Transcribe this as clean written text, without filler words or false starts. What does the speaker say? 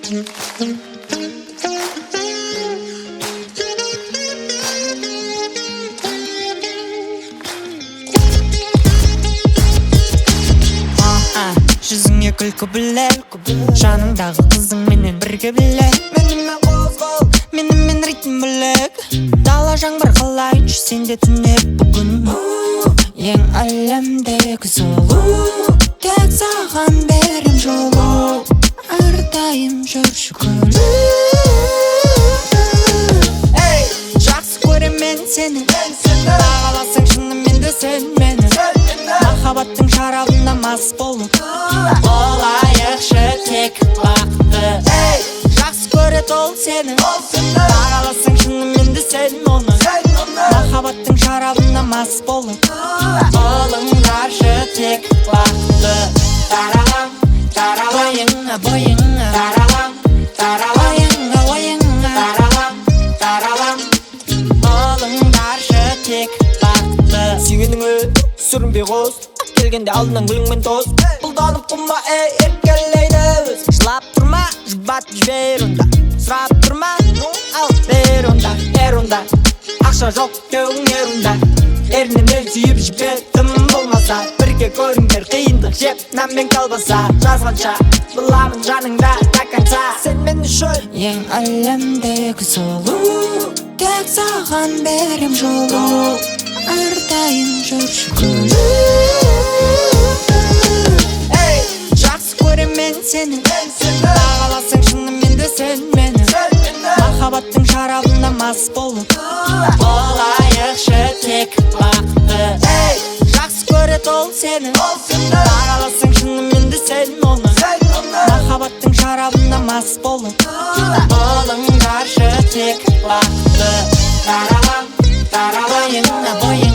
Жүзіңе күлкі білек, жаныңдағы қызыңменен бірге биле. Менімен қозғал, менімен ритм білек. Дала жаңбыр қалайыншы, сенде түнеп бүгін. Ең әлемдегі сұлу, тек саған берем жолу. Әрдайым жүрші күліп. Ей, жақсы көрем мен сені, бағаласаң шынымен де сен мені. Махаббаттың шарабына мас болып болайықшы тек бақытты. Ей, жақсы көреді ол сені, бағаласаң шынымен де сен оны. Махаббаттың шарабына мас болып болыңдаршы тек бақытты. Таралам, таралам, ойыңа, бойыңа, таралам, таралам, ойыңа, ойыңа, таралам, таралам, болыңдаршы тек бақытты. Сүйгеніңе сүрінбей қос, келгенде алдынан гүліңмен тос. Бұлданып құма, ей, еркелейді өз. Жылап тұрма, жұбатып жібер онда. Сұрап тұрма, ну ал бер онда, бер онда. Ақша жоқ деуің ерунда. Ернінен сүйіп жібер, тым болмаса. Бірге көріңдер қиындық жеп, нан мен колбаса. Жазғанша боламын жаныңда до конца. Сен мен үшін ең әлемдегі сұлу, тек саған берем жолу. Әрдайым жүрші күліп. Ей, жақсы көрем мен сені, бағаласаң шынымен де сен мені. Махаббаттың шарабына мас болып болайықшы тек бақытты. Ей, жақсы көреді ол сені, бағаласаң шынымен де сен оны. Махаббаттың шарабына мас болып болыңдаршы тек бақытты. Таралам, таралам, ойыңа, бойыңа.